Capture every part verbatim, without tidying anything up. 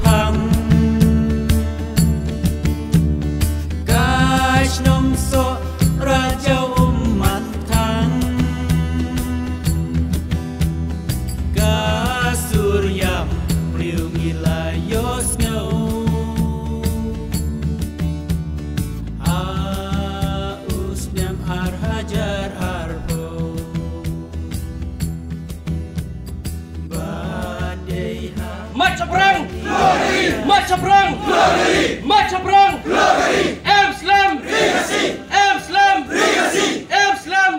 Thang. Ka shnong Soh Raja Ummanthang. Ka sur ïam briew ngi la ïohsngew. Ha u snem ar hajar arphew. Ba dei ha. Mat shaprang! Mat shaprang! Mat shaprang! Em slem! Em slem! Em slem!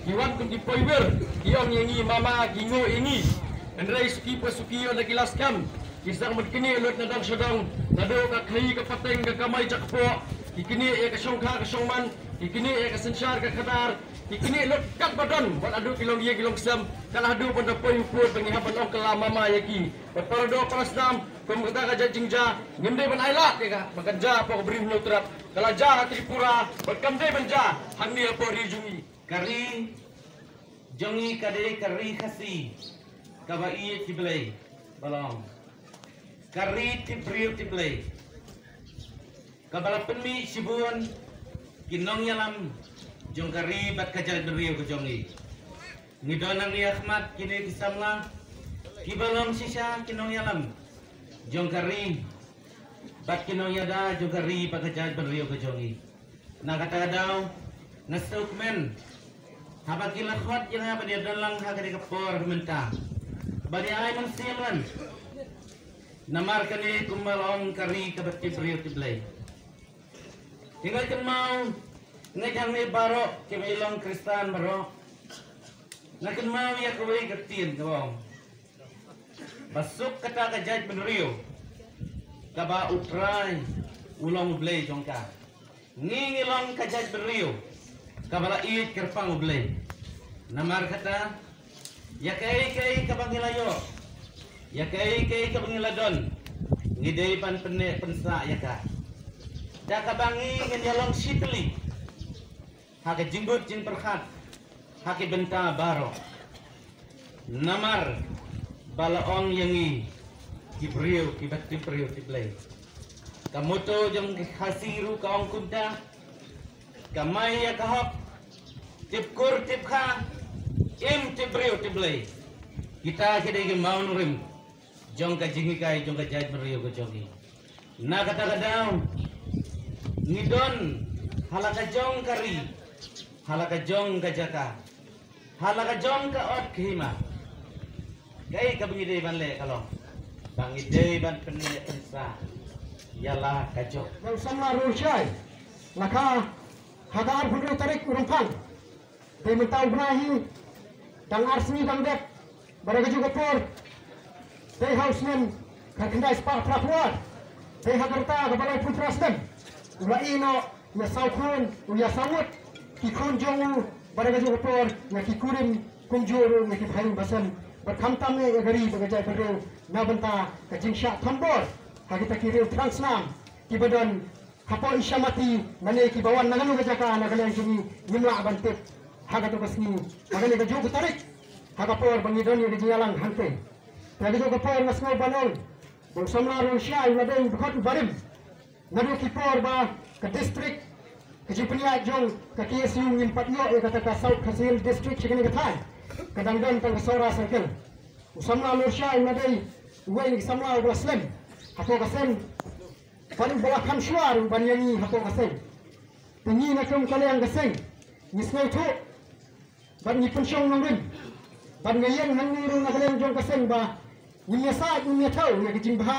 Ki wan kum ki poiwer, ki ong ïa ngi mama, ki nguh ïa ngi. Hynrei suki pa suki ïoh na ki la skhem. Ki sdang ban knieh lut na dong sha dong, naduh ka khaii ka pateng, ka kamai jakpoh. Ki knieh ïa ka shongkha ka shongman, ki knieh ïa ka synshar ka khadar, ki knieh lut katba don, bad haduh ki longïing ki longsem, kat haduh ban da poi u pud ba ngi hap ban ong ka la mama ïa ki. Bad para doh para snam, kum kata ka jait jingjia, ngim dei ban ailad ïa ka, ba kan jia hapoh ka Bri u Hynñiewtrep, ka la jia ha Tripura, bad kam dei ban jia hangne hapoh ri jong ngi. Ka ri jong ngi ka dei ka ri Khasi kaba ïeit ki Blei, ba long ka ri tip briew tip Blei, kaba la pynmih shibun ki nongïalam jong ka ri bad ka jaitbynriew ka jong ngi. Ngi don hangne ha khmat kine ki samla kiba long shisha ki nongïalam jong ka ri bad ki nongïada jong ka ri bad ka jaitbynriew ka jong ngi. Na kata ka daw nga sngewkmen haba ki la khot ïa nga ban ïadon lang ha kane ka por mynta ban ïa ai mynsiem lang. Namar kane kumba long ka ri kaba tip briew tip Blei. Te nga kynmaw, nga jang ne baroh kiba long Khristan baroh. Nga kynmaw ïa kawei ka ktien kaba ong ba suk kata ka jaitbynriew kaba U Trai u long U Blei jong ka. Ngi ngi long ka jaitbynriew kaba la ïeit kyrpang U Blei. Namar kata, ïa kaei kaei kaba ngi la ïoh, ïa kaei kaei kaba ngi la don, ngi dei ban pynneh pynsah ïa ka. Da kaba ngi ngin ïalong shitylli ha ka jingbud jingpyrkhat ha ki bynta baroh. Namar ba la ong ïa ngi ki briew kiba tip briew tip Blei. Ka motto jong ki Khasi ruh ka ong kumta, kamai ïa ka hok, tip kur tip kha, im tip briew tip Blei. Kita ki dei ki mawnongrim jong ka jinghikai jong ka jaitbynriew ka jong ngi. Na kata ka daw ngi don ha la ka jong ka ri, ha la ka jong ka jaka, ha la ka jong ka ot ka hima. Kaei kaba ngi dei ban leh ka long ba ngi dei ban pynneh pynsah ïa la ka jong. Ngan samla ruh shai la ka ha ka arphew hynriew tarik u Rymphang. Dei mynta u bnai hi dang ar sngi dang dep. Bad ha kajuh ka por dei ha u snem khatkhyndai spah phra phew ar, dei ha ka rta kaba laiphew phra snem, u la ïeh noh ïa saw khun, u ïa saw ngut ki khun jong u. Bad ha kajuh ka por ïa ki kurim kumjuh ruh ïa ki bhaiñ basem, bad khamtam ïa ka ri bad ka jaitbynriew na bynta ka jingshah thombor ha kita ki riew thrang snam kiba don hapoh Isha Mati, mane kiba wan na kano ka jaka na ka liang jong ngi ngim lah ban tip. Ha kato ka sngi, ha kane kajuh ka tarik, ha ka por ba ngi don ïa ka jingïalang hangtei. Te ha kajuh ka por nga sngew ban ong ba u samla Rynshai u la dei u dkhot uba rim. Naduh ki por ba ka district, ka jingpynïaid jong ka K S U, ngim pat ïoh ïa kata ka South Khasi Hills District sha kane ka thaiñ, ka dang don tang ka Sohra Circle. U samla Rynshai u la dei uwei na ki samla uba la slem hapoh ka seng. Bad uba la kham shuwa ruh ban ïa ngi hapoh ka seng. Te ngi na kum ka liang ka seng ngi sngewthuh bad ngi pynshong nongrim. Bad nga ïeng hangne ruh na ka liang jong ka seng ba ngim ïasaid ngim ïathaw ïa ka jingbha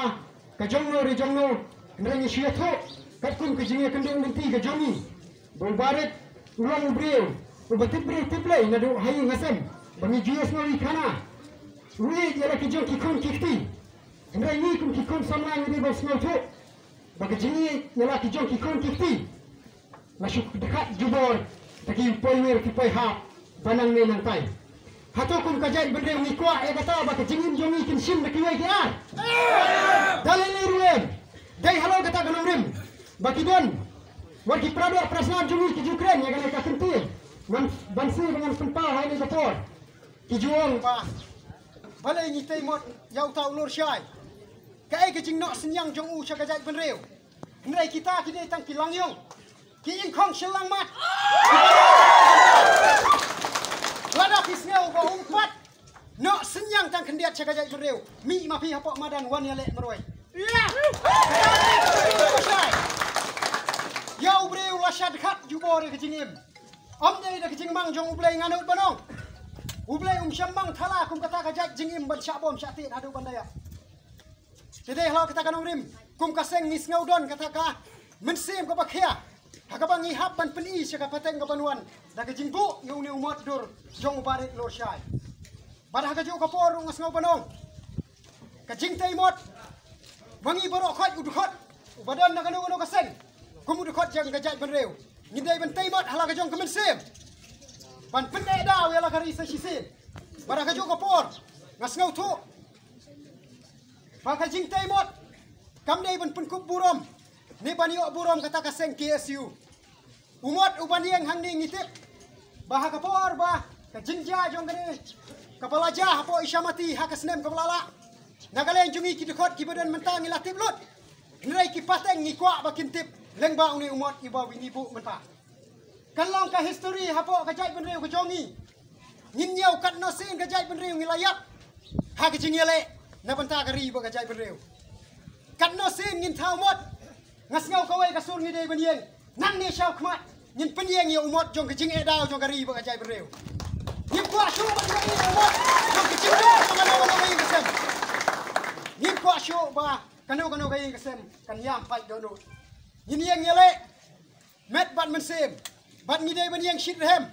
ka jong no re jong no. Hynrei ngi shu ïathuh katkum ka jingïakynduh lynti ka jong ngi ba u Barit u long u briew uba tip briew tip Blei naduh ha ïing ha sem ba ngi ju ïasngew i khana. U ïeit ïa la ki jong ki khun ki kti. Hynrei ngi kum ki khun samla ngi dei ban sngewthuh ba ka jingïeit ïa la ki jong ki khun ki kti la shu dkhat jubor da ki poiwir ki poihap ba nangne nangtai. Hato kum ka jaitbynriew ngi kwah ïa kata ba ka jingim jong ngi kin shim da kiwei ki ar? Da lei lei ruh em. Dei halor kata ka nongrim ba ki don wat ki para doh para snam jong ngi ki ju kren ïa kane ka kyntien. Ngan ban sngewbha ngan pynpaw ha kane ka por. Ki ju ong ba balei ngi tei mot ïa uta u Lorshai. jingnoh synñiang jong u sha ka jaitbynriew. Hynrei kita ki dei tang ki langïong, ki ïingkhong shillang mat. Lada phi sngew ba um pat noh synñiang tang khyndiat sha ka jaitbynriew, mih ma phi hapoh madan wan ïaleh marwei. Ïa u briew la shah dkhat jubor ïa ka jingim. Ym dei da ka jingmang jong U Blei, nga nud ban ong, U Blei um shym mang thala kum kata ka jait jingim ban shah bom shah tied haduh ban da ïap. Te dei halor kata ka nongrim, kum ka seng ngi sngew don kata ka mynsiem kaba khia ha kaba ngi hap ban pyni sha ka pateng kaban wan da ka jingbuh ïa une u mot dur jong u Bah Rit Lorshai. Bad ha kajuh ka por ruh nga sngew ban ong, ka jingtei mot, ma ngi baroh khoit u dkhot uba don na kano kano ka seng, kum u dkhot jong ka jaitbynriew, ngi dei ban tei mot ha la ka jong ka mynsiem ban pynneh daw ïa la ka ri sa shisien. Bad ha kajuh ka por nga sngewthuh ba ka jingtei mot kam dei ban pynkup burom ne ban ïoh burom kata ka seng K S U. U mot uban ïeng hangne ngi tip ba ha ka por ba ka jingjia jong kane kaba la jia hapoh Isha Mati ha ka snem kaba la lah, na ka liang jong ngi ki dkhot kiba don mynta ngi la tip lut. Hynrei ki pateng ngi kwah ba kin tip lyngba une u mot iba ngi buh mynta. Kan long ka history hapoh ka jaitbynriew ka jong ngi. Ngin ñiew katno sien ka jaitbynriew ngi la ïap ha ka jingïaleh na bynta ka ri bad ka jaitbynriew. Katno sien ngin thaw mot. Nga sngew kawei ka sur ngi dei ban ïeng. Nangne shaw khmat ngin pynïeng ïa u mot jong ka jingeh daw jong ka ri bad ka jaitbynriew. Ngim kwah shuh ban ïeng ïa u mot jong ka jingdon jong kano kano ka ïing ka sem. Ngim kwah shuh ba kano kano ka ïing ka sem kan ïam pait dohnud. Ngin ïeng ïaleh met bad mynsiem bad ngi dei ban ïeng shitrhem.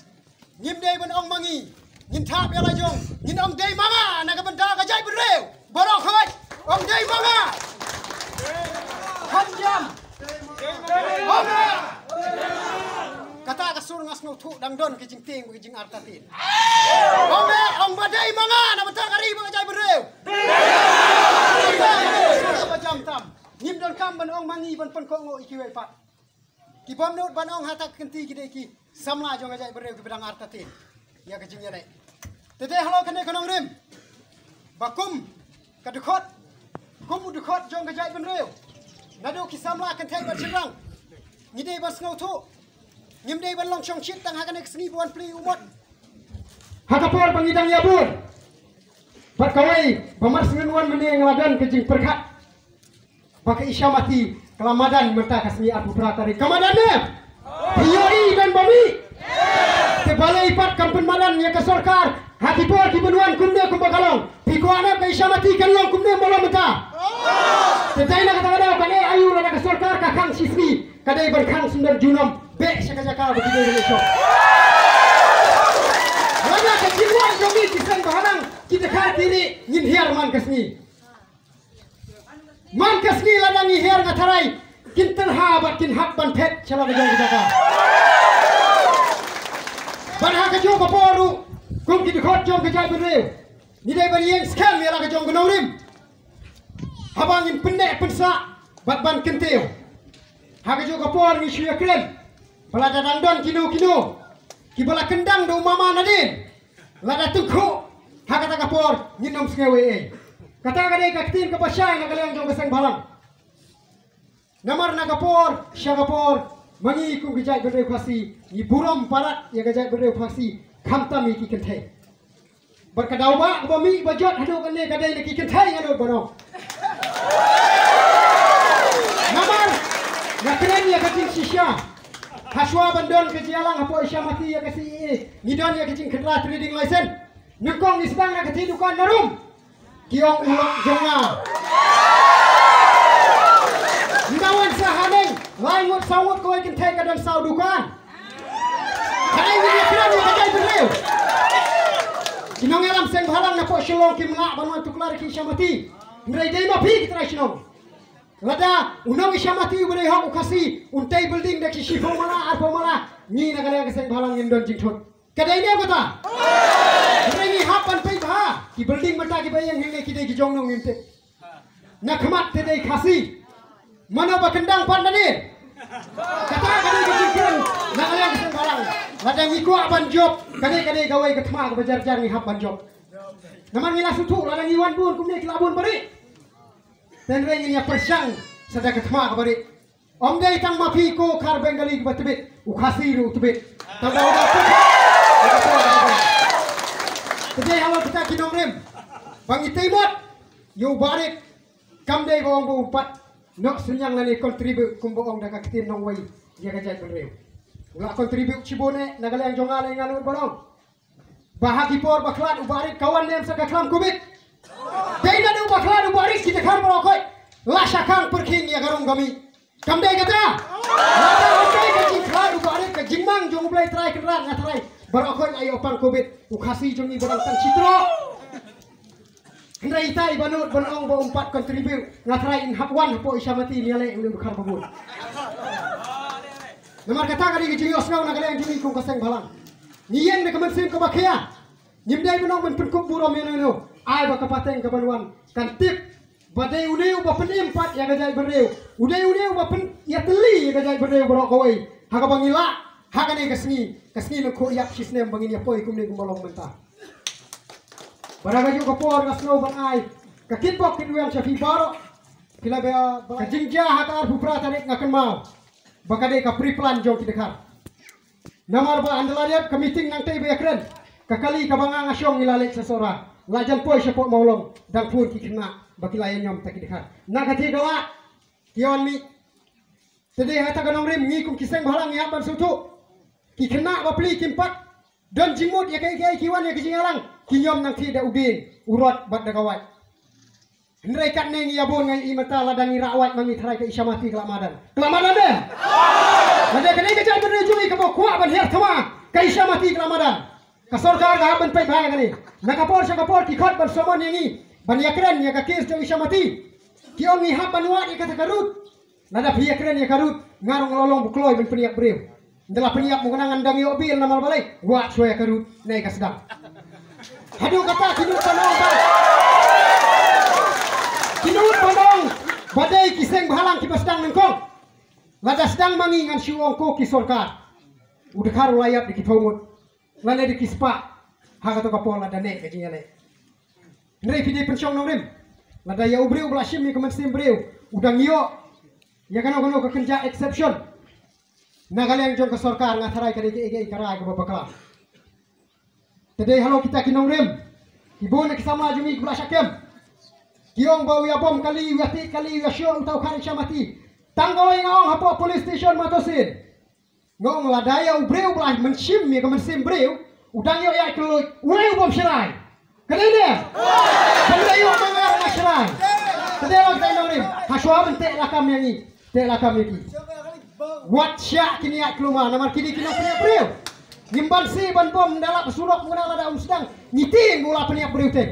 Ngim dei ban ong ma ngi, ngin thap ïa la jong, ngin ong dei ma nga na ka bynta ka jaitbynriew baroh khoit. Ong dei ma nga. Kham jam. Ong eh. Kata ka sur nga sngewthuh dang don ka jingtieng bad ka jingartatien. Ong eh, ong ba dei ma nga na bynta ka ri bad ka jaitbynriew. Ba jam tam. Ngim donkam ban ong ma ngi ban pynkohnguh ïa kiwei pat. Ki bym nud ban ong ha kata ka kynti ki dei ki samla jong ka jaitbynriew kiba dang artatien ïa ka jingïaleh. Te dei halor kane ka nongrim ba kum ka dkhot, kum u dkhot jong ka jaitbynriew, naduh ki samla kynthei bad shynrang, ngi dei ban sngewthuh. Ngim dei ban long shongshit tang ha kane ka sngi ba wan plie u mot. Ha ka por ba ngi dang ïabud bad kawei ba mar shen wan mynne nga la don ka jingpyrkhat ba ka Isha Mati ka la madan mynta ka sngi arphew phra tarik. Ka madan ne? Phi ïohi don ba mih? Te balei pat kam pynmadan ïa ka sorkar ha ki por ki ban wan kumne kumba ka long? Phi kwah ne ka Isha Mati kan long kumne ba long mynta? Te dei na kata ka daw kane aïu lada ka sorkar ka khang shisngi, ka dei ban khang syndon junom beh sha ka jaka ba ki dei ban ïashong. Lada ka jingwan jong ngi ki seng bhalang ki dkhar ki rieh ngin hiar man ka sngi. Man ka sngi lada ngi hiar nga tharai kin tyrha bad kin hap ban phet sha la ka jong ka jaka. Bad ha kajuh ka por ruh kum ki dkhot jong ka jaitbynriew ngi dei ban ïeng skhem ïa la ka jong ka nongrim. Haba ngin pynneh pynsah bad ban kyntiew, ha kajuh ka por ngi shu ïakren ba lada dang don kino kino kiba la kyndang da u mama nadien, lada tyngkhuh ha kata ka por ngin ym sngew ei ei. Kata ka dei ka ktien kaba shai na ka liang jong ka seng bhalang. Namar na ka por sha ka por ma ngi kum ka jaitbynriew Khasi ngi burom palat ïa ka jaitbynriew Khasi khamtam ïa ki kynthei. Bad ka daw ba kaba mih ba jot haduh kane ka dei na ki kynthei nga nud ban ong. Namar nga kren ïa ka jingshisha. Hashwa ban don ka jingïalang hapoh Isha Mati ïa ka C A A ngi don ïa ka jingkhynra trading license. Nyngkong ngi sdang na ka ti dukan na rum. Ki ong u lok jong nga. Nda wan sa haneng lai ngut saw ngut kawei kynthei ka don saw dukan. Haneng ngi ïa kren ïa ka jaitbynriew. Ki nongïalam seng bhalang na poh Shillong kim lah ban wan tuklar ki Isha Mati. Hynrei dei ma phi ki trai shnong. Lada u nong Isha Mati uba dei hok u Khasi un tei building da ki shiphew mala arphew mala, ngi na ka liang ka seng bhalang ngin don jingthut. Ka dei ne em kata? Hynrei ngi hap ban peit bha ki building mynta kiba ïeng hangne ki dei ki jong nongrim te. Na khmat te dei Khasi. Mano ba kyndang pat na ne? Kata ka dei ka jingkren na ka liang ka seng bhalang. Lada ngi kwah ban jop, ka dei ka dei kawei ka thma kaba jar jar ngi hap ban jop. Namar ngi la sngewthuh lada ngi wan bun kumne ki la bun bari. Tynrai ngin ïa pyrshang sa da ka thma kaba rit. Ym dei tang ma phi ko Khar Bengali ba tbit, u Khasi ruh u tbit. Tang ba u da tbit. Te dei ha kita ki nongrim ba ngi tei mot ïa u Barit. Kam dei ba ong ba u pat noh synñiang lane contribute kumba ong da ka ktien nongwei ïa ka jaitbynriew. U la contribute shibun eh na ka liang jong nga lane nga nud ba long. Ba ha ki por ba khlad u Barit ka wan ne em sa ka khlam Covid. Dei naduh ba khlad u Barit ki dkhar baroh khoit la shah khang pyrkhing ïa ka rung ka mih. Kam dei kata? Lada ym dei ka jingkhlad u Barit, ka jingmang jong U Blei Trai Kynrad, nga tharai baroh khoit la ïoh pang Covid. U Khasi jong ngi ba dang tang shi troh. Hynrei ita i ba nud ban ong ba um pat contribute, nga tharai in hap wan hapoh i Shamati, ïaleh u dei u dkhar ba bun. Namar kata ka dei ka jingïohsngew na ka liang jong ngi kum ka seng bhalang. Ngi ïeng da ka mynsiem kaba khia. Ngim dei ban ong ban pynkup burom ïano ïano. Ai ba ka pateng ka ban wan kan tip ba dei une uba pynim pat ïa ka jaitbynriew. U dei une uba pyn ïatylli ïa ka jaitbynriew baroh kawei. Ha kaba ngi lah ha kane ka sngi, ka sngi lyngkhuh ïap shi snem ba ngin ïa poi kumne kumba long mynta. Bad ha kajuh ka por nga sngew ban ai ka kitbok kitweng sha phi baroh. Phi la ba ka jingjia ha ka arphew phra tarik nga kynmaw ba ka dei ka pre-plan jong ki dkhar. Namar ba ynda la dep ka meeting nangtei ba ïakren, ka kali kaba nga nga shong ngi la leit sha Sohra. La jan poi shapoh Mawlong, dang phone ki khynnah ba ki la ïa ñiom ta ki dkhar. Na ka thie ka wah ki wan mih. Te dei ha kata ka nongrim ngi kum ki seng bhalang ngi hap ban sngewthuh. Ki khynnah bapli kim pat don jingmut ïa kaei kaei, ki wan ïa ka jingïalang ki ñiom nangtei da u dieng, u rot bad da ka wait. Hynrei katne ngi ïa bun ngi i mynta, lada ngi rah wait ma ngi tharai ka Isha Mati ka la madan. Ka la madan de? Lada ka dei ka jaitbynriew jong ngi kaba kwah ban hiar thma, ka Isha Mati ka la madan. Ka sorkar ka hap ban peit bha ïa kane. Na ka por sha ka por ki khot ban summon ïa ngi ban ïakren ïa ka case jong Isha Mati. Ki ong ngi hap ban wad ïa kata ka route. Lada phi ïakren ïa ka route, nga ruh nga la long ba kloi ban pynïap briew. Ynda la pynïap mo, nga ngan dang ïoh bail namar balei? Wad shuwa ïa ka route, ne ka sdang. Haduh kata ki nud ban ong ba, ki nud ban ong ba dei ki seng bhalang kiba sdang nyngkong. Lada sdang ma ngi ngan shu ong ko ki sorkar, u dkhar u la ïap da ki phew ngut lane da ki spah ha kato ka por lada neh ka jingïaleh. Hynrei phi dei pynshong nongrim, lada ïa u briew ba la shim ïa ka mynsiem briew u dang ïoh ïa kano kano ka kynja exception na ka liang jong ka sorkar, nga tharai ka dei kaei kaei ka rai kaba bakla. Te dei halor kita ki nongrim, ki bun na ki samla jong ngi kiba la shah kem, ki ong ba u ïa bom kali, u ïa tih kali, u ïa shoh uta u Khar Isha Mati. Tang kawei nga ong, hapoh police station Mawtawseiñ nga ong, lada ïa u briew ba la mynsiem ïa ka mynsiem briew u dang ïoh ïaid kylluid, u dei u bom shrai. Ka dei ne? Ka dei ïoh ma nga, ma shrai. Ka dei la ka dei nongrim. Ha shuwa ban teh lakam ïa ngi, teh lakam ïa ki. Wat shah kine ïa kluma namar kine ki nongpynïap briew. Ngim banse ban bom da la ka surok, mynta lada um sdang ngi tieng ba u la pynïap briew te.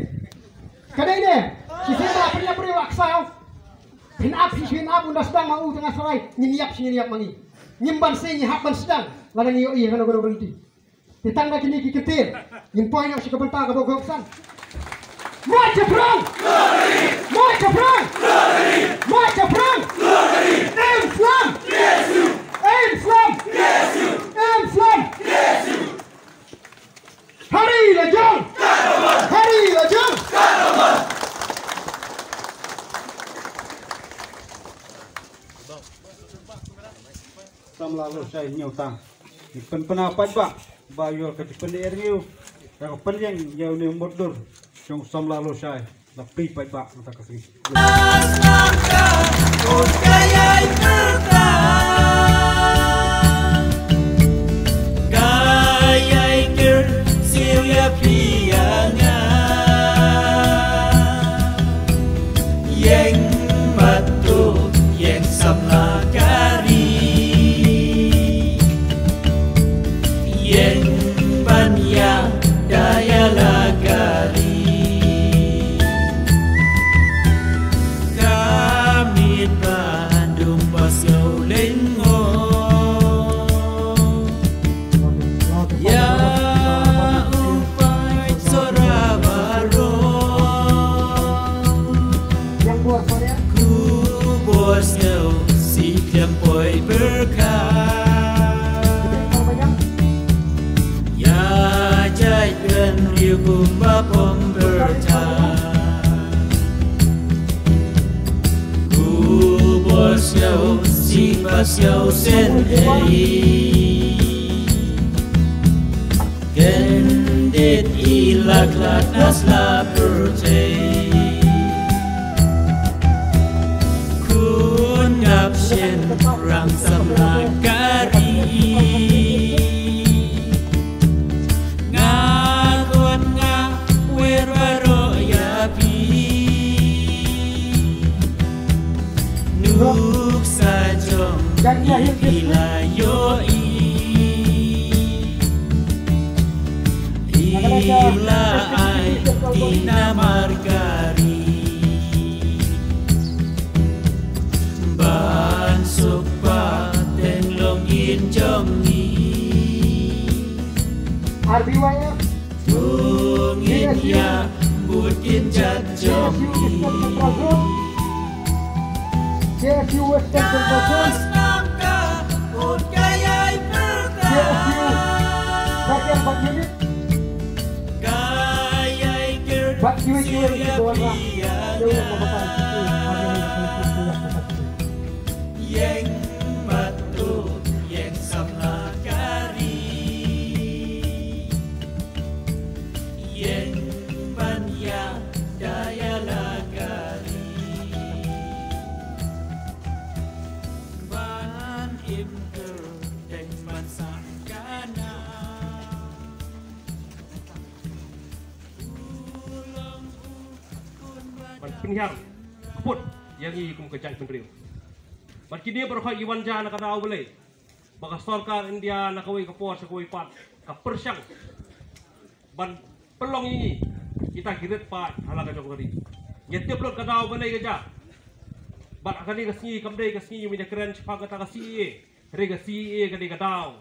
Ka dei ne? Shisien ba la pynïap briew la ksaw. Phin ap, phin ap, ynda sdang ma u tang shrai ngin ïap, ngin ïap ma ngi. Ngim banse, ngi hap ban sdang lada ngi ïohi ïa kano kano ka lynti. Te tang da kine ki kyntien ngin poi noh sha ka bynta kaba khopsan. March April! March April! March April! Aim slam! Aim slam! Aim slam! Hari la jong! Hari la jong! Samla Lorshai Hynñiewtang. Ngi pynpaw paidbah ba ïoh ka jingpynïaid ïa ka pynïeng ïa une u mutdur jong u samla Lorshai. La pynpaw paidbah mynta ka sngi. Ïeng bad to, ïeng samla ka ri. Ïeng ban ïa da ïa la ka ri. Ka miet ba dum ba sngewlyngngoh. Ïa u paid Sohra baroh. Khubor sngewsih khlem poi pyrkhat. Ïa jaitbynriew kumba pom pyrkhat. Siaw, si ba siaw sen ei. Kendit i lak lak nas la pyrthei. Khun ngap shen rang samla kari. Nga khun nga wer baroh ïa phi. Nuksa jong i la ïohi. I la ai tina markari. Ban suk pateng long in jong i. R B Y F. Tung in ïa bud in jat jong i. K S U Western Central Zone. K S U Bagian Bat Unit. Bat kiwei kiwei ki bawah rah. Jauh ka batai. Ïeng batu, ïeng samla kari. Ïeng ban ïa da ïa la kari. Ban im kyrteng ban sah kana. Ban pynhiar kput ïa ngi kum ka jaitbynriew. Bad kine baroh ki wan ja na ka daw balei ba ka sorkar India na kawei ka por sha kawei pat ka pyrshang ban pynlong ïa ngi kita ki rit paid ha la ka jong ka ri. Ngi tip lut ka daw balei ka ja. Bad ha kane ka sngi kam dei ka sngi mynta kren shaphang kata ka C A A. Hynrei ka C A A ka dei ka daw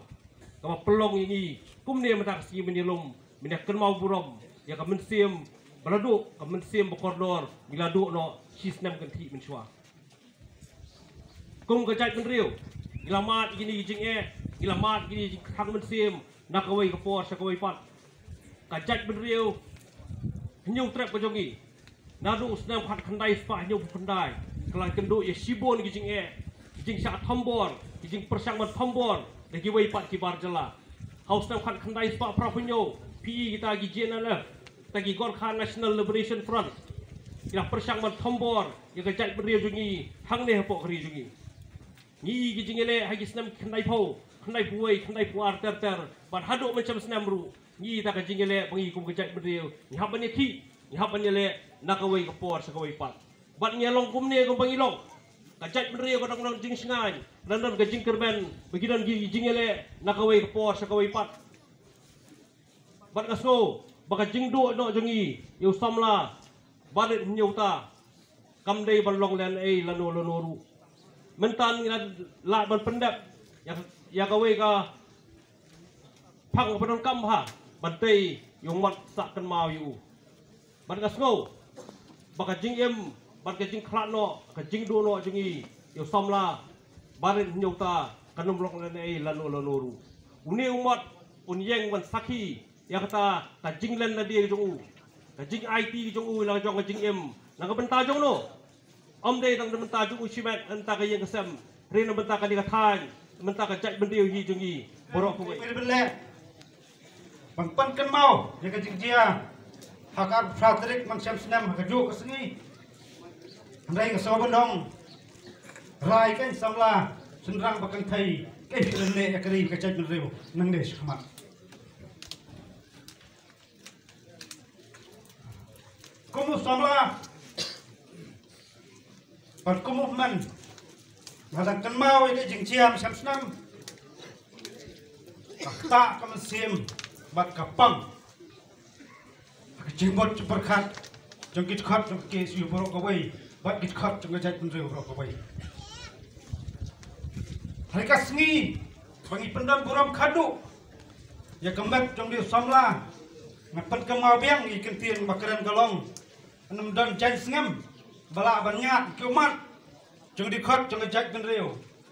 kaba pynlong ïa ngi kumne mynta ka sngi mynta lum mynta kynmaw burom ïa ka mynsiem ba la duh ka mynsiem ba kordor ngi la duh noh shi snem kynthih mynshuwa. Kum ka jaitbynriew ngi la mad ïa kine ki jingeh, ngi la mad ïa kine ki jingkhang mynsiem na kawei ka por sha kawei pat. Ka jaitbynriew Hynñiewtrep ka jong ngi naduh u snem khatkhyndai spah hynñiewphew khyndai ka la kynduh ïa shibun ki jingeh, ki jingshah thombor, ki jingpyrshang ban thombor da kiwei pat ki bar jylla. Ha u snem khatkhyndai spah phraphew hynñiew phi i kita ki G N L F, kita ki Gorkha National Liberation Front, ki la pyrshang ban thombor ïa ka jaitbynriew jong ngi hangne hapoh ka ri jong ngi. Ngi i ki jingïaleh ha ki snem khyndaiphew, khyndaiphew wei, khyndaiphew ar ter ter bad haduh mynshem snem ruh ngi i ta ka jingïaleh ba ngi kum ka jaitbynriew ngi hap ban ïakhih, ngi hap ban ïaleh na kawei ka por sha kawei pat. Bad ngi ïa long kumne kumba ngi long. Ka jaitbynriew ka dang don jingshngaiñ, ka dang don ka jingkyrmen ba ki don ki jingïaleh na kawei ka por sha kawei pat. Bad nga sngew ba ka jingduh noh jong ngi ïa u samla Bah Rit Hynñiewta kam dei ban long lehnohei lano lano ruh. Mynta ngi la lah ban pyndep ïa, ïa kawei ka phang kaba donkam bha ban tei ïa u mat sah kynmaw ïa u. Bad nga sngew ba ka jingim bad ka jingkhlad noh, ka jingduh noh jong ngi ïa u samla Bah Rit Hynñiewta kan ym long lehnohei lano lano ruh. Une u mat un ïeng ban sakhi ïa kata ka jinglen lade jong u, ka jingaiti jong u ïa la jong ka jingim na ka bynta jong no. Ym dei tang na bynta jong u shimet, na bynta ka ïing ka sem, hynrei na bynta kane ka thaiñ, na bynta ka jaitbynriew hi jong ngi baroh kawei. Ban pynkynmaw ïa ka jingjia ha ka arphew phra tarik mynshem snem ha kajuh ka sngi. Hynrei nga sngew ban ong rai kein samla shynrang ba kynthei kein ki leh ïa ka ri ka jaitbynriew nangne shakhmat. Kum u samla bad kum u hynmen nga dang kynmaw ïa ka jingjia mynshem snem. Ka ktah ka mynsiem bad ka pang ha ka jingmut jingpyrkhat jong ki dkhot jong ka K S U baroh kawei bad ki dkhot jong ka jaitbynriew baroh kawei. Ha ka sngi ba ngi pyndon burom khadduh ïa ka met jong une u samla, nga pynkynmaw biang ïa ki ktien ba kren ka long, ym don jaiñ sngem ba lah ban ñiad ïa ki ummat jong ki dkhot jong ka jaitbynriew.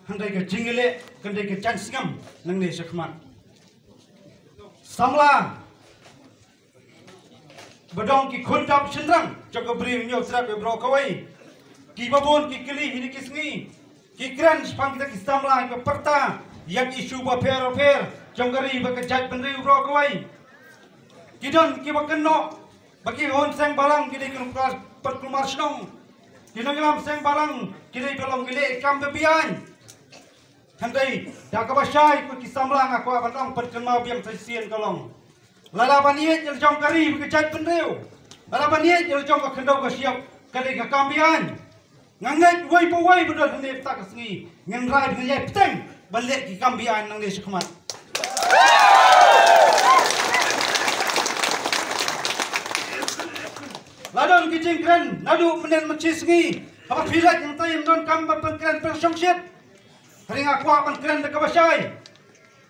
Hynrei ka jingïaleh kan dei ka jaiñ sngem nangne shakhmat. Samla ba dang ki khun dap shynrang jong ka Bri Hynñiewtrep baroh kawei. Kiba bun ki kylli hi na ki sngi Ki kren shaphang kita ki samla kiba pyrta ïa ki issue bapher bapher jong ka ri bad ka jaitbynriew baroh kawei. Ki don kiba kynnoh ba ki hun seng balang ki dei ki nongpynkulmar shnong. Ki nongïalam seng balang ki dei ba long ki leh kam ba beaiñ. Hynrei da kaba shai ko ki samla nga kwah ban ong pynkynmaw biang sa shisien ka long, lada ban ïeit ïa la jong ka ri bad ka jaitbynriew, lada ban ïeit ïa la jong ka khyndew ka shyiap, ka dei ka kam beaiñ. Nga ngeit uwei pa uwei ba don hangne mynta ka sngi ngin rai ban ïai bteng ban leh ki kam beaiñ nangne shakhmat. La don ki jingkren naduh mynne mynta shi sngi, haba phi leit hangtai ym don kam ban pynkren pynshongshit. Hynrei nga kwah ban kren da kaba shai.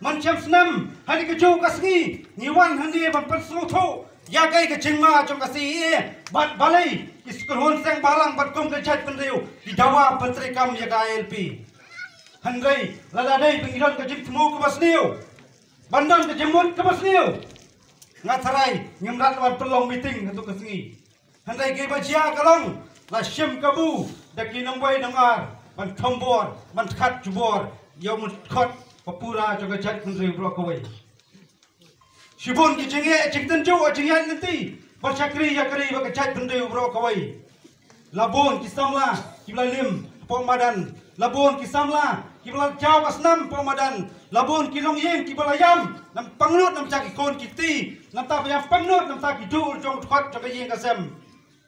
Mynshem snem ha kane kajuh ka sngi ngi wan hangne ban pynsngewthuh ïa kaei ka jingma jong ka C A A bad balei ki kynhun seng balang bad kum ka jaitbynriew ki dawa ban treikam ïa ka I L P. Hynrei lada dei ba ngi don ka jingthmu kaba sniew, ban don ka jingmut kaba sniew, nga tharai ngim lah ban pynlong meeting haduh ka sngi. Hynrei kaei ba jia ka long, la shim kabu da ki nongwei nongar ban thombor, ban khat jubor ïa u mut khot ba pura jong ka jaitbynriew baroh kawei. Shibun ki jingeh jingtynjuh jingeh lynti ban shakri ïa ka ri bad ka jaitbynriew baroh kawei. La bun ki samla kiba la lim hapoh madan, la bun ki samla kiba la jaw ka snam hapoh madan, la bun ki longïing kiba la ïam nam pangnud nam sha ki khun ki kti, namta ba ïam pangnud namta ki duh jong u dkhot jong ka ïing ka sem.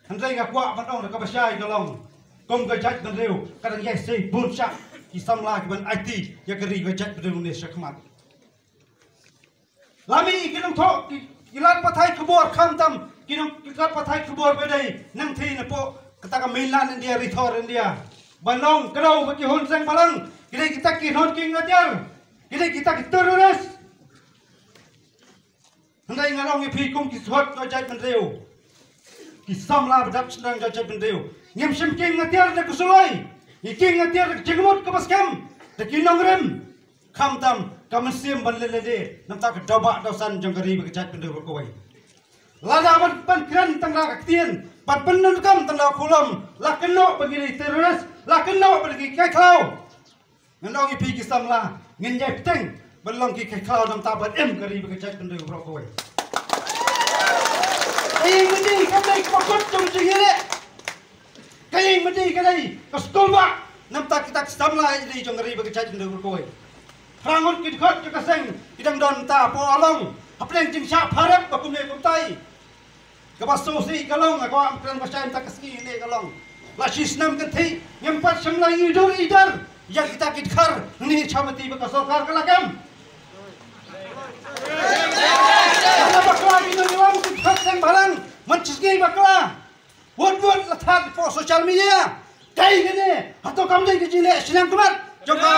Hynrei nga kwah ban ong da kaba shai ka long, kum ka jaitbynriew ka dang ïai sei bun shah ki samla kiban aiti ïa ka ri ka jaitbynriew ne shakhmat. La mih ki nongthoh ki, ki lad pathai khubor khamtam ki nong, ki lad pathai khubor ba dei nangthie napoh kata ka mainland India, ri thor India. Ban long kdew ba ki hun seng balang ki dei kita ki hnot ki ngatiar, ki dei kita ki terrorist. Hynrei nga ong ïa phi kum ki shuwa ka jaitbynriew, ki samla ba dap sdang ka jaitbynriew, ngim shym king ngatiar da ka suloi, ngi king ngatiar da ka jingmut kaba skhem da ki nongrim. Khamtam ka mynsiem ban leh lade namta ka daw bah daw san jong ka ri bad ka jaitbynriew baroh kawei. Lada ban, ban kren tang da ka ktien, ban pyndonkam tang da ka khulom, la kynnoh ba ngi dei terrorist, la kynnoh ba ngi kai khlaw. Ngan ong ïa phi ki samla, ngin ïai bteng ban long ki kai khlaw namta ban im ka ri bad ka jaitbynriew baroh kawei. Ka ïing mandi kam dei kaba kut jong ka jingïaleh. Ka ïing mandi ka dei ka skulbah namta kita ki samla ïa ka ri jong ka ri bad ka jaitbynriew baroh kawei. Phra ngut ki dkhot jong ka seng ki dang don mynta hapoh Along hapdeng jingshah pharep ba kumne kumtai. Kaba sngewsih ka long, nga kwah ban kren ba shai mynta ka sngi ne ka long, la shi snem kynthih ngim pat shym la ïohi dur ïa dar ïa kita ki dkhar ne chamati ba ka sorkar ka la kem. Kaba bakla ki nongïalam ki dkhar seng balang, man shi sngi bakla. Wut wut la thad hapoh social media. Kaei kane? Hato kam dei ka jingleh shiliang khmat jong ka?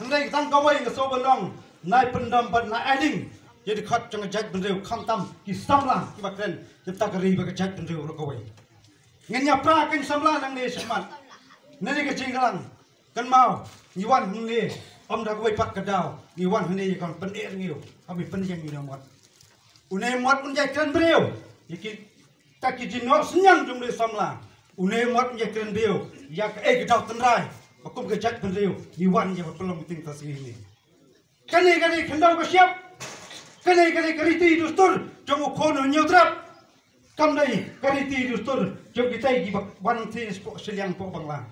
Hynrei tang kawei nga sngewbha ban ong, nai pyndam bad nai aiding ïa ki dkhot jong ka jaitbynriew khamtam ki samla kiba kren ïa ka ri bad ka jaitbynriew baroh kawei. Ngin ïa pra kein samla nangne shakhmat. Nangne ka jingïalang. Kynmaw, ngi wan hangne ym da kawei pat ka daw, ngi wan hangne ïa ka ban pyneh ngi, ym ïa pynïeng ïa une u mot. Une u mot un ïai kren briew ïa kita ki jingnoh synñiang jong une u samla. Une u mot un ïai kren briew ïa kaei ka daw tynrai ba kum ka jaitbynriew ngi wan ïa ka pynlong meeting ta sngi hangne. Kane ka dei khyndew ka shyiap. Kane ka dei ka riti dustur jong u khun u hynñiew trep. Kam dei ka riti dustur jong kitai kiba wan thie shapoh shiliang poh Bangla.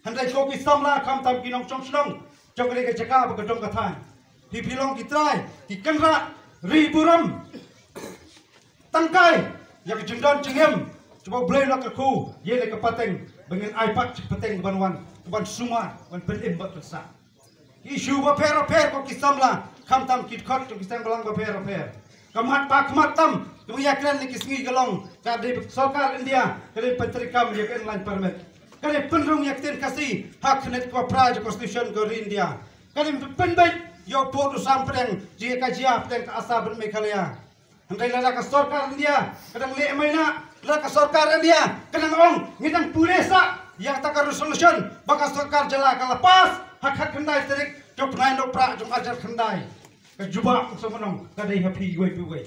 Hynrei ko ki samla khamtam ki nongshong shnong jong kane ka jaka bad ka dong ka thaiñ, phi phi long ki trai, ki kynrad ri burom. Tang kai ïa ka jingdon jingem, shu ba U Blei u la kyrkhu ïa kane ka pateng ba ngin ai pat ka pateng ban wan, ban sumar, ban pynim bad pynsah. Ki issue bapher bapher ko ki samla khamtam ki dkhot jong ki seng balang bapher bapher. Ka mat ba khmat tam kaba ïa kren ha ki sngi ka long, ka dei sorkar India ka dei pyntreikam ïa ka Inline Permit. Ka dei pynrung ïa ka ktien Khasi ha ka khyndit kaba phra jong ka Constitution ka ri India. Ka dei pynbeit ïa u pud u sam pdeng jong ka jia pdeng ka Assam bad Meghalaya. Hynrei lada ka sorkar India ka dang leh maina, lada ka sorkar India ka dang ong ngi dang pule sah ïa kata ka resolution ba ka sorkar jylla ka la pass ha ka khatkhyndai tarik jong u bnai Nohprah jong u arhajar khyndai. Ka jubab ka sngewbha ban ong ka dei ha phi iwei pa iwei.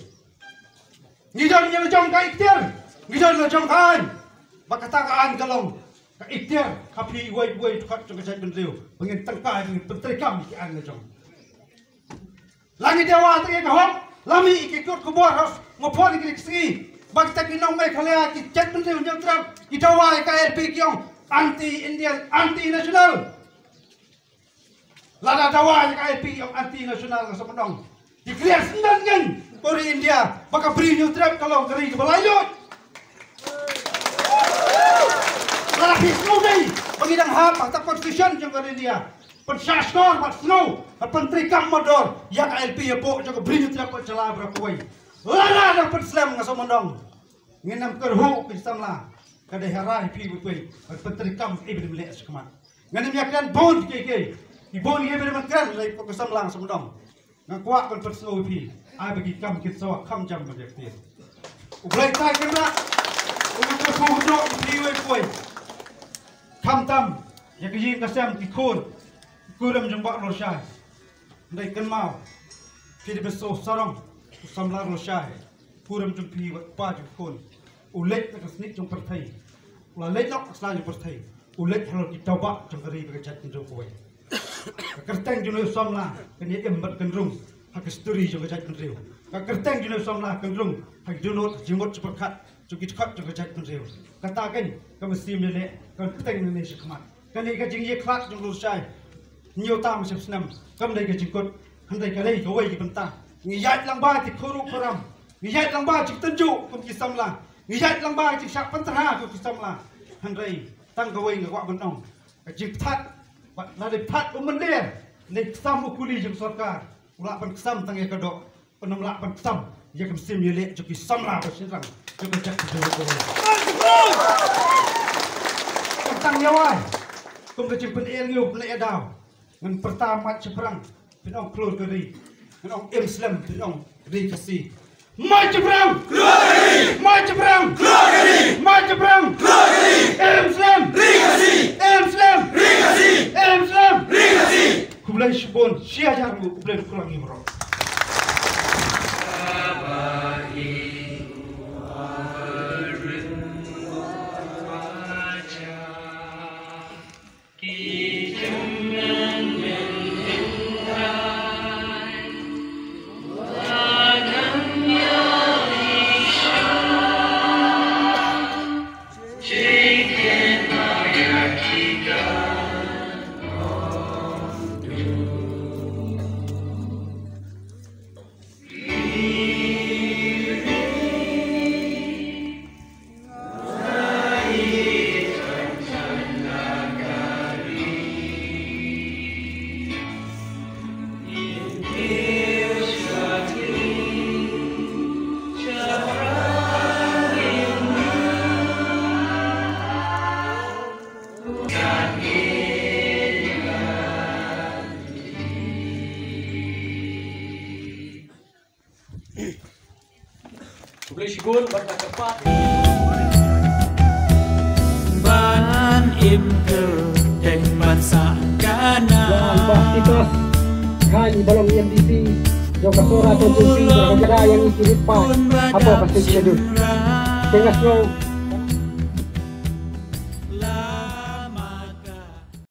Ngi don ïa la jong ka ikhtiar, ngi don la jong ka aiñ. Ba kata ka aiñ ka long ka ikhtiar ha phi uwei uwei u dkhot jong ka jaitbynriew ba ngin tyngkai, ba ngin pyntreikam ïa ki aiñ la jong. La ngi dawa tang ïa ka hok, la mih ïa ki kot khubor ha sngewpor ïa ki sngi ba kita ki nong Meghalaya, ki jaitbynriew Hynñiewtrep, ki dawa ïa ka ILP, ki ong anti Indian, anti national. Lada dawa ïa ka ILP, ong anti national, nga sngewthuh. Declare sngewthuh ngan, puri India ba ka Bri Hynñiewtrep ka long ka ri kaba laitluid. Lada phi sngewdei ba ngi dang hap ha ka constitution jong ka India, pynshah shkor bad sngew, bad pyntreikam mardor ïa ka ILP hapoh jong ka Bri Hynñiewtrep bad jylla baroh kawei. Lada dang pynslem, nga sngewthuh, ngin ym kyrhuh ki samla. Ka dei ha rai phi bad phi, bad pyntreikam, i ba ym leh shakhmat. Ngan ym ïakren bun kiei kiei. Ki bun kiei ba ym kren, lei ko ka samla, nga sngewthuh. Nga kwah ban pynsngew ïa phi, ai ba ki kam kin sa kham jam ban ïa ktien. U Blei Trai Kynrad un kyrkhu kyrdoh ïa phi uwei pa uwei. Khamtam ïa ka ïing ka sem, ki khun, ki kurim jong Bah Lorshai. Hynrei kynmaw, phi dei ban sngewsarong, u samla Lorshai, kurim jong phi, wat pa jong ki khun. U leit na ka snieh jong pyrthei, u la leit noh ka sla jong pyrthei, u leit halor ki tawbah jong ka ri bad ka jaitbynriew kawei. Ka kyrteng jong u samla kan ïa im bad kan rung ha ka history jong ka jaitbynriew. Ka kyrteng jong u samla kan rung ha ki dohnud, ha ki jingmut jingpyrkhat jong ki dkhot jong ka jaitbynriew. Kata kan ka mynsiem ïaleh kan bteng nangne shakhmat. Kane ka jingïakhlad jong u Lorshai, hynñiew tam shiphew snem, kam dei ka jingkut, hynrei ka dei kawei ka bynta. Ngi ïaid lang bad ki khun ruh khun ram, ngi ïaid lang bad jingtynjuh kum ki samla, ngi ïaid lang bad jingshah pynthra kum ki samla. Hynrei tang kawei nga kwah ban ong, ka jingpynthut, bad lada pynthut u mynder, lei ksam u kuli jong sorkar, u lah ban ksam tang ïa ka doh, un ym lah ban ksam ïa ka mynsiem ïaleh jong ki samla ba shynrang jong ka jaitbynriew. Tang ïa wai, kum ka jingpyni ïa u, pynleh ïa daw, ngan pyrta, Mait Shaphrang, phin ong khlur ka ri, ngan ong im slem, phin ong ri Khasi. Mait Shaphrang! Khlur ka ri! Mait Shaphrang! Khlur ka ri! Mait Shaphrang! Khlur ka ri! Im slem! Ri Khasi! Im slem! Ri Khasi! Im slem! Ri Khasi! Khublei shibun, shi hajar nguh, khublei shibun ïa baroh. Khublei shibun, bad nga kyrpad. Ban im kyrteng ban sah khana. Ïa u Bah Titos Khain ba long u MDC jong ka Sohra Constituency, ba la kynda ïa ngi ki rit paid hapoh ka Sixth Schedule. Te nga sngew